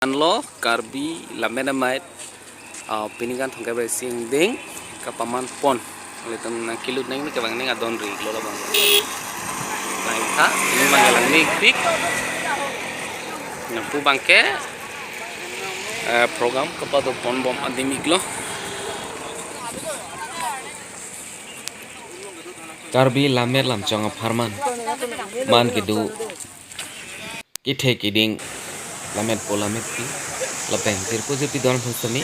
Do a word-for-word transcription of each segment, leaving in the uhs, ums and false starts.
Anlo Karbi Lammet Amei, ah, pini kan thomkep ra isi angdeng kapaman pon. Ilitum nangkelut nangkevang nangji adon ri lo labang. Nangtha, pini abang langmepik. Nangpu abangke, eh, program kapado ponbom adim iklo. Karbi Lammet Lamchong apharman, man kedo, kethe keding, lammetpo lammetpi, lapen jirpo jirpi don aphan sitame,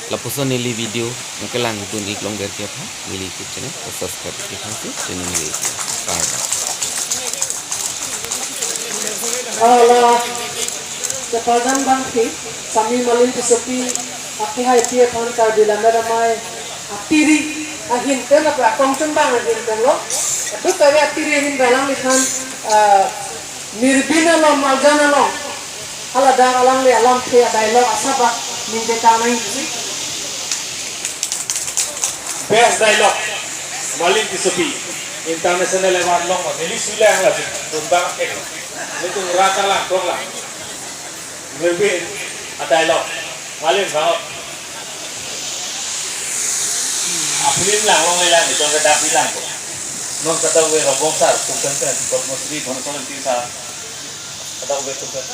lapuson neli video nangkelangdun ik longver ke aphan, neli YouTube channel subscribe ik aphansi, channel neli kardom. Hala, kepardam abangke, sami Malin Tissopi, akehaipi aphan Karbi Lammet Amei atiri ahin pen, apa akongchunbang ahin penlo. Adu kave atiri ahin pen alangliphan, ah, nirbin along, marjan along, haladak alangli alamthe adialogue asap ningje tang nangji. Best dialogue, Malin Tissopi, international award long, neli sulang lagi, dun abangke, nelitum rata lang, kok lang. Nirbin adialogue, Malin bang. Film lang, long lang, itu ada film lang. Non kata gue Rombong sar, Tumpeng pen, Padma Shri, Bhanu Solanki sar, kata gue Tumpeng.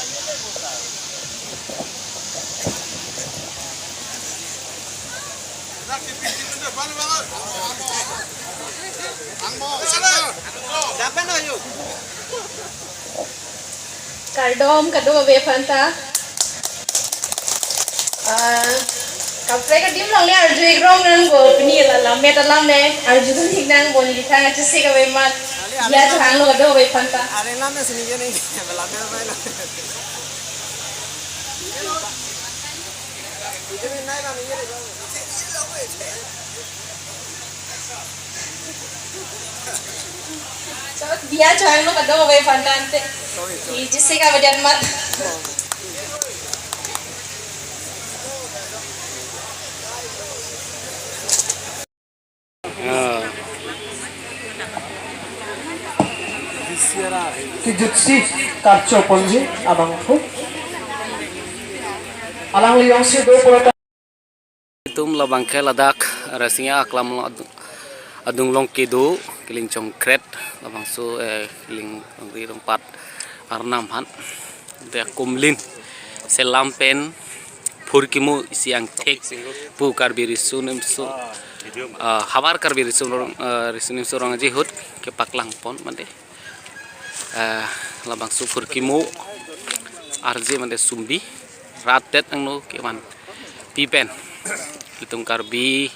Kardom kadokave aphanta. Ah, kaprek adim longle arju ik rong nangpo, pini la lammet alam le arjudun ik nangpo, neli thang achesik ave amat. Ya, chehanglo kadokave aphanta. Are lam na sini gini, lam na main. Dia chehanglo kadokave aphanta ante. Iji sika bajan mat. Kejutsi karcho ponji abangphu. Alangli jongsi do pura. Itum labangke ladak Rasinja aklam adung, adung along kedo, keling chongkret, labangso, eh, keling rongri rongpat arnam aphan. Dia kumlin selam pen phurkimo isi angthek pu Karbi riso nimso, ah, havar Karbi riso rong, ah, riso nimso rong aji ahut kepaklang pon mande. Eh, labangso phurkimo arje mande sumbi rat det angno kevanpi pen. Itum Karbi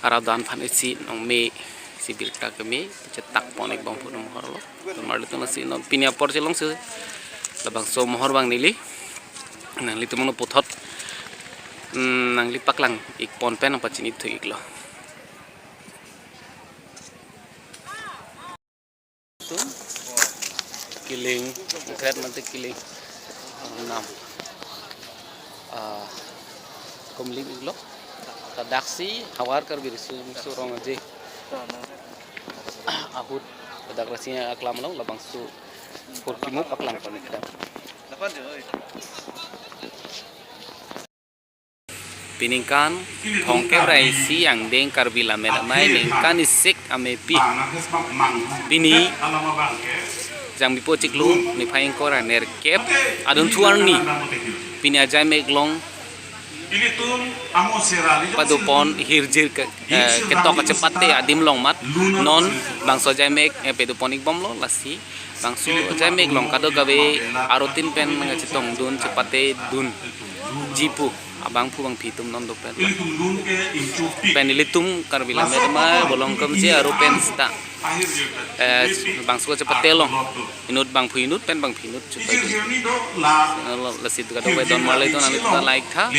arat adan aphan isi nongme, isi birta keme chetak pon ik bom phu non mohor lo. Mar itum lasi non pini apor chelongsi labangso mohor abang neli nanglitum angno puthot, mm, nangli paklang ik pon pen nangpachini thu iklo. Itum keling kret mate keling nam, ah, kumlin iklo. Ladaksi havar Karbi riso nimso rong aji ahut ladak Rasinja aklam along labangso phurkimo paklang pon ik. Pini kan thomkep ra isi angdeng Karbi Lammet Amei ningkan isi amepi. Pini Jangmipo chiklo niphai ingkoi ra nerkep adunthu arni. Pini ajaimek along padopon hirjir ke, eh, ketok kachepate adim along amat non bangso ajaimek, eh, padopon ik bomlo lasi. Bangso ajaimek along kadokave arutin pen nangchetongdun chepatedunji pu abangphu bangphi atum non do pen. Pen ilitum Karbi Lammet Amei bolong kemji aru pen seta, eh, bangso chepate along inut bangphu inut pen bangphi inut chepatedun. Lasi kadokave don marli don, nanglitum ta like tha.